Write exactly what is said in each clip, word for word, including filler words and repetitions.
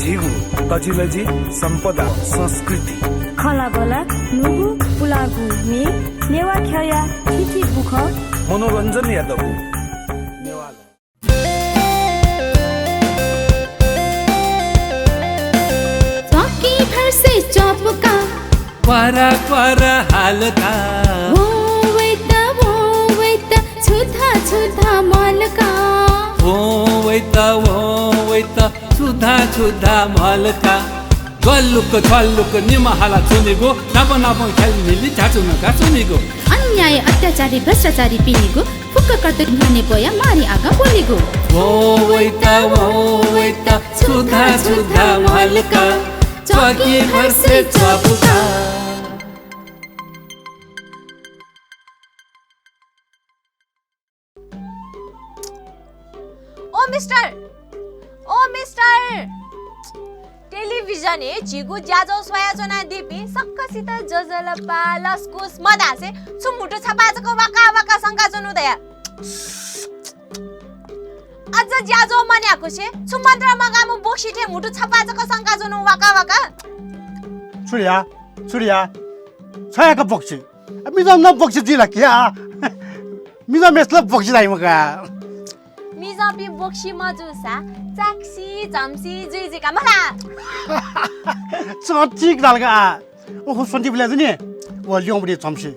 झीगु तजिलजि, सम्पदा, संस्कृति। खँल्हाबल्हा, न्हूगु, पुलांगु म्ये, नेवाः ख्यःया थीथी बुखँ। मनोरञ्जनया दबू। नेवाः। च्वाकी भर्से च्वापुका। क्वारा क्वारा हालका। वो वैत, वो वैत, छुधा छुधा मालका। वो वैत, वो वैत, छुधा छुधा मालका। ग्वालुक छ्वालुक निम्ह हाला च्वनीगु, नाप नाप ख्याल न्हिलि झाचु नका च्वनीगु। अन्याय अत्याचारी भ्रष्टाचारी पिनिगु, फुक्क कर्तुक न्ह्यःने ब्वया मारी आगा ब्वलीगु। वो वैत, वो वैत, छुधा छुधा मालका, च्वाकी भर्से च्वापुका। ओ मिस्टर, ओ मिस्टर, टेलिभिजनय् झीगु ज्याझ्वः स्वयाच्वनादीपिं सकसित ज्वजलपा लसकुस मधासे छु म्हुतु छपाचक वाका वाका संकाच्वनु दया। अझ ज्याझ्वः मन्याकुसे छु मन्त्र मगाःम्ह बोक्सी थें म्हुतु छपाचक संकाच्वनु वाका वाका। छु रे या, छु रे या, छ याक बोक्सी। आ, मिजं नं बोक्सी जुइ ला कि आ? मिजं मेस ला बोक्सी धाइ मखु का। मिजंपिं बोक्सी मजूसा चाक्सी झम्सी जुइ जुइ का मला। चं ठीक धाल का आ। ओहो, स्वन्ति बिले जुनि। व ल्यं बुने झम्सी।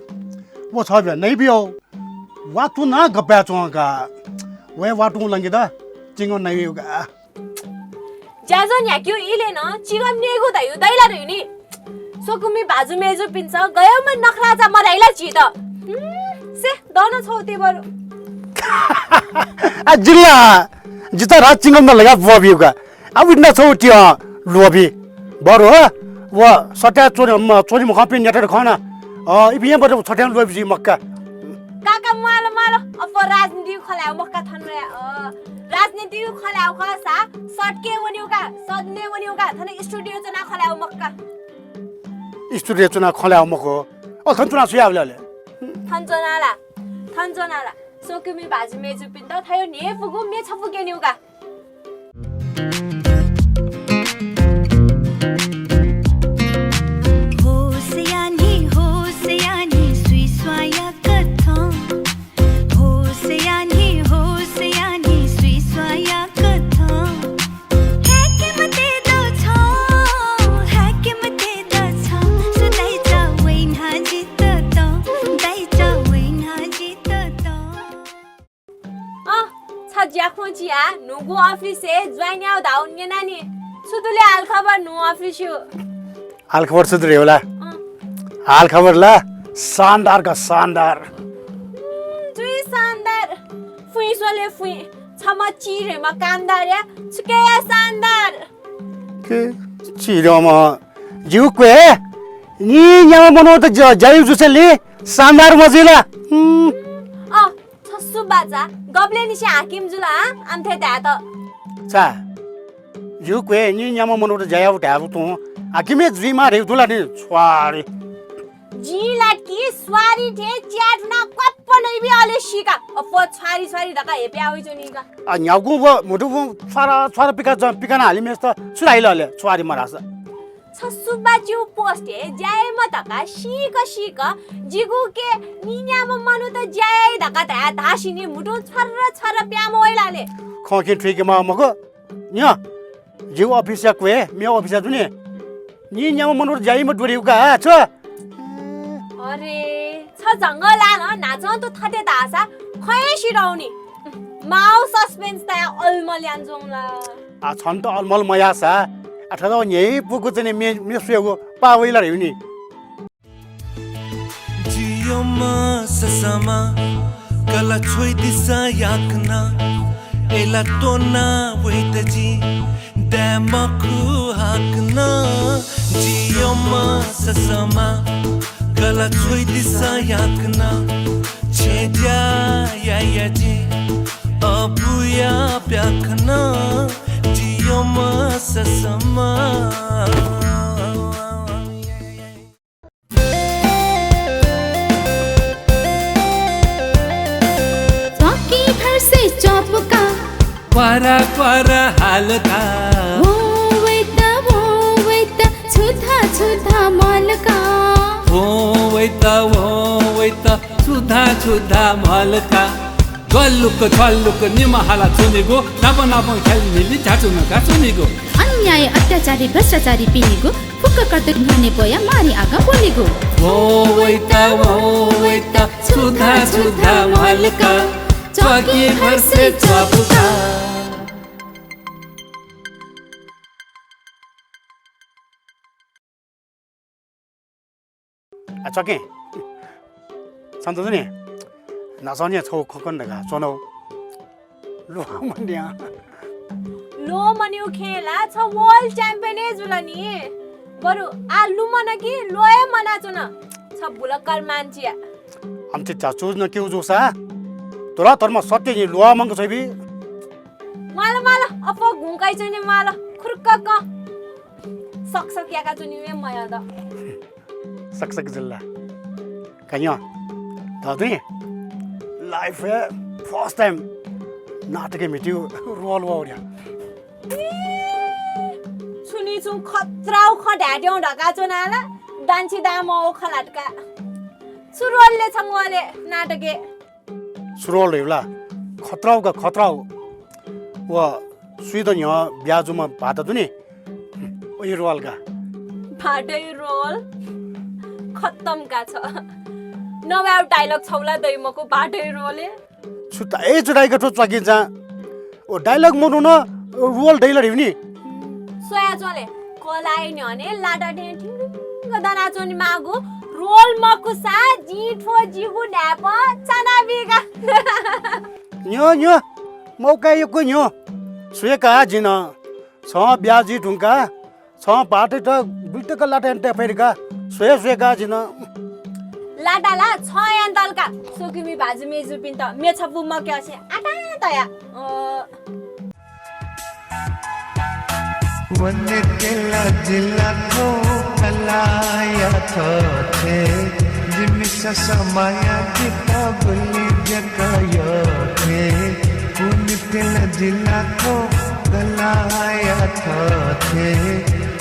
व छ बिया नै बियो। वा तु ना गप्पा च्वं का। वया वा तुं लंके द। चिंगः नै बियो का। ज्याझ्वः न्ह्याकेगु इलय् नं चिगः नेगु धइगु दइ ला धइगु नि। स्वकुमि भाजु मय्जुपिन्सं गय्म्ह नखराजा मधाइ ला झीत। हुँ, से, दन छौ ते बरु। आ, जिल्ला, जितः रा चिंगः नं लगा ब्वः बिउ का। आ, विद्ना छौ ति, अ, ल्वःबी। बरु, ह? व सत्या च्वने, म, च्वने मखंपिं नेता खः न। अ, इपिं हे बरु छथ्यां ल्वःबी जुइ मखु का। काका, म्वाल, म्वाल। अप्वः राजनीतिक खँ ल्हायेगु मखु का थन रे, अ। राजनीतिक खँ ल्हायेगु खःसा सड्के वनेगु का, सदनय् वनेगु का, थन स्टुडियो च्वनाः खँ ल्हायेगु मखु का। स्टुडियो च्वनाः खँ ल्हायेगु मखु। अ, थन च्वनाः छु यायेगु ले? थन च्वनाः ला, थन च्वनाः ला। स्वकुमि भाजु मय्जुपिन्त थ्यंगु न्ह्यइपुगु म्ये छपु क्यनेगु का। होस यानि, होस यानि, सुइस्वाया कथं। होस यानि, होस यानि, सुइस्वाया कथं। हाकिम ते दो छौ, हाकिम ते दो छौ, सुदाइ जा वइन्हा जित दो, दाइ जा वइन्हा जित दो। अँ, छ ज्याखँ चिया न्हूगु अफिसय् ज्वाइन याउ धाउ न्यनानि। छु दु ले हालखबर न्हू अफिसय्? हालखबर छु दु रे होला? अँ। हालखबर ला शानदार का, शानदार। उम्, जुइ शानदार। फुइँ स्वले फुइँ। छम्ह चिधंम्ह कामदारया छुकया शानदार। के चिधंम्ह? जिउ क्वय्, निन्याम्ह मनूत ज्या-, ज्यायु जुसेंलि शानदार मजुइ ला? उम्। अँ, छ सु बाचा, गबलेनिसें हाकिम जुल, आ? आम थें धायेत। चा, जिउ क्वय् निन्याम्ह मनूत ज्या याउ धायेबलय् तुं हाकिम हे जुइमाः धइगु दु ला नि छ्वारी? जिं ला कि छ्वारी थें च्याय् धुनाः क्वाप्प नइबी अले सीका। अप्वः छ्वारी छ्वारी धकाः हेप्या वइच्वनी का। आ, न्ह्यागु व म्हुतुगु छ्वारा छ्वारा पिका ज-, पिकाना हालिम्हेसित छु धाइ ला अले छ्वारी मधाःसा? छ सुब्बाज्यू पोस्टय् ज्या याइम्ह धकाः सीक सीक जिगु के निन्याम्ह मनूत ज्या याइ धकाः धया धाःसिनि म्हुतुं छर्र छर्र प्याम्ह वइ ला ले। खँ कि थुइके माः मखु। न्यँ, जिगु अफिसया क्वय्, मेगु अफिसया दुने निन्याम्ह मनूत ज्या याइम्ह दु धइगु का, छु? अरे, छ झंगः लालं न्हाचः तुं थथे धाःसा खँ हे सिधौनी। माउ suspense तयाः अलमल यानाच्वं ला। आ, छन्त अलमल मयाःसा, आ, थ्व न्ह्यइपुगु चाहिँ मे-, मे स्वयेगु पाः वइ ला धइगु नि। जियोमा ससमा कला छोइदिसँ याकनं, अय्ला त्वना वइत जि दाये मखु हाकनं। जियोमा ससमा कला छोइदिसँ याकनं, छेँ ज्या याया जि अबुया प्याखनं। जियोमा ससमा। च्वाकी भर्से च्वापुका। क्वारा क्वारा हालका। वो वइत, त वं वइत छुधा छुधा म्हलका। ग्वलुक छ्वलुक निम्ह हाला च्वनीगु, नाप नापं ख्याल न्हिलि झाचु नका च्वनीगु। अन्याय अत्याचारी भ्रष्टाचारी पिनिगु, फुक्क कर्तव्य न्ह्यःने ब्वया मारी आगा ब्वनीगु। वं वइत, वं वइत छुधा छुधा म्हलका। च्वकी भर्से च्वपुका। आ, च्वके। सन्त जुनि, न्हाचः नि छौ खंकन धकाः च्वनौ। ल्वः मन्या। ल्वः मन्यु खें ला छ world champion हे जुल नि। बरु आ लुमन कि ल्वः हे मनाच्वन। छ भुलक्कर मान्छे। आमथि चा चूज न क्यू जूसा। तोला तर्म सत्य नि ल्वः मंक छैबी। माल, माल, अप्वः घुंकाइ च्वने माल, खुर्कक। सकसक याका च्वने वे मयाद। सकसक जिल्ला। कन्या, दादु नि, life ए first time नाटके मिट्यु role वा उड्या। छुनी छु खत्राउ ख ढाड्यौ ढका च्वनाला, दान्छी दाम ओ खलाटका। छु role ले छंगोले नाटके। छु role धइबला खत्राउ का खत्राउ। व सुइद न्ह्यः ब्याजुमा भात दुनि। ओइ role का। भाटै role। खत्तम का छ। नवाउ dialogue छौला दै मको भाटै role। छु ताए छु दाइका थ्व च्वाकिन्छ। ओ dialogue मनु न role दैला धिउनि। स्वया च्वले। कलाइ न्ह्यःने लाटा थें ठिङ्ग दना च्वने मागु role मकुसा जिं थ्व जिगु न्हाय्प चाना बिगा। न्ह्यः, न्ह्यः, मौका यक्व न्ह्यः। स्वयेका जिन। छं ब्याजी धुंका। छं भाटय्त गुलितक लाटा यानातये फइ धकाः स्वये स्वयेका जिन। लाटा ला छं यानातल का। स्वकुमि भाजु मेजुपिन्त मेछपु मक्यसे आतां तया। अ। वने तेला जिला खो कलाया थथे। जिमिस समाया जिता गुलि जकायो थे। पुनितेल जिलाको गलाया थथे,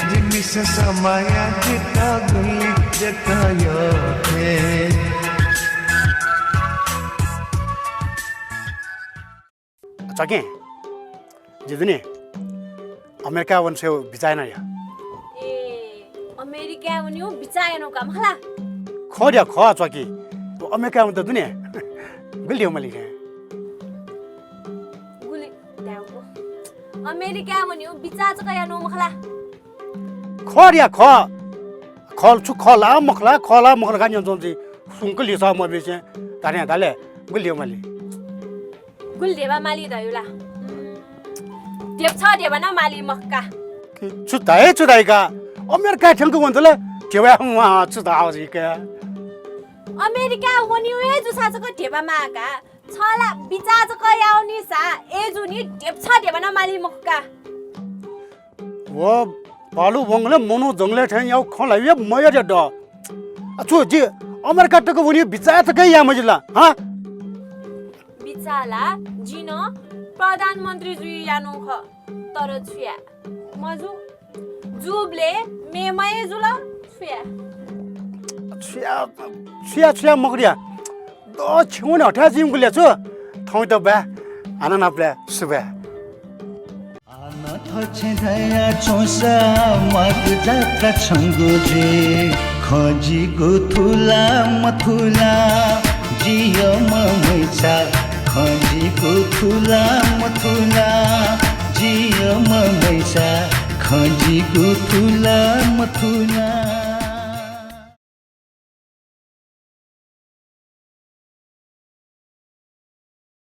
जिमिस समाया जिता गुलि जकायो थे। च्वाके, जिं दुने अमेरिका वनेसु बिचाः यानादिया। ए, अमेरिका वनेगु बिचाः यानागु का मखु ला? खः दिया, खः च्वाकी। अमेरिका वनेत दुने। गुलि ध्यबा माली रे। गुलि ध्यबा। अमेरिका वनेगु बिचाः जक यानागु मखु ला? खः दिया, खः। खः छु खः ला, मखु ला, खः ला, मखु ला, का न्यंच्वंगु जि। सुंक लिसः मबिसें धाने धाले, गुलि ध्यबा माली। गुलि ध्यबा माली धयु ला? ध्यबा छ ध्यबा नं माली मखु का। कि छु धाये छु धाये का? अमेरिका थ्यंक वनेत ला ध्यबा म्वाः छु धाः जिके। अमेरिका वनेगु हे जूसा जक ध्यबा माः का। छ ला बिचाः जक याःगु निसा अय् जूनि ध्यबा छ ध्यबा नं माली मखु का। व पालु वंगले मनू जंगलय् थें याउ खँ ल्हाइबे मयः रे द। अ, छु जि अमेरिका तक वने बिचाः तक याये मजिल ला, हँ? बिचाः ला जिं प्रधानमन्त्री जुइ यानु खः, तर छु याये? मजू, जूबले मेमय जुल, छु याये? छु याये, छु याये, छु याये मखु दिया। द छेउने हथाय् जिं गुलि छु थौंइत बाय्, हानं नापलाये, सुभाय्। आः न थःछेँ धया च्वंसा माग जाका छंगु जुइ। खँ जिगु थु ला मथु ला, जि यःम्ह मय्सा। खँ जिगु थु ला मथु ला, जि यःम्ह मय्सा। खँ जिगु थु ला मथु ला।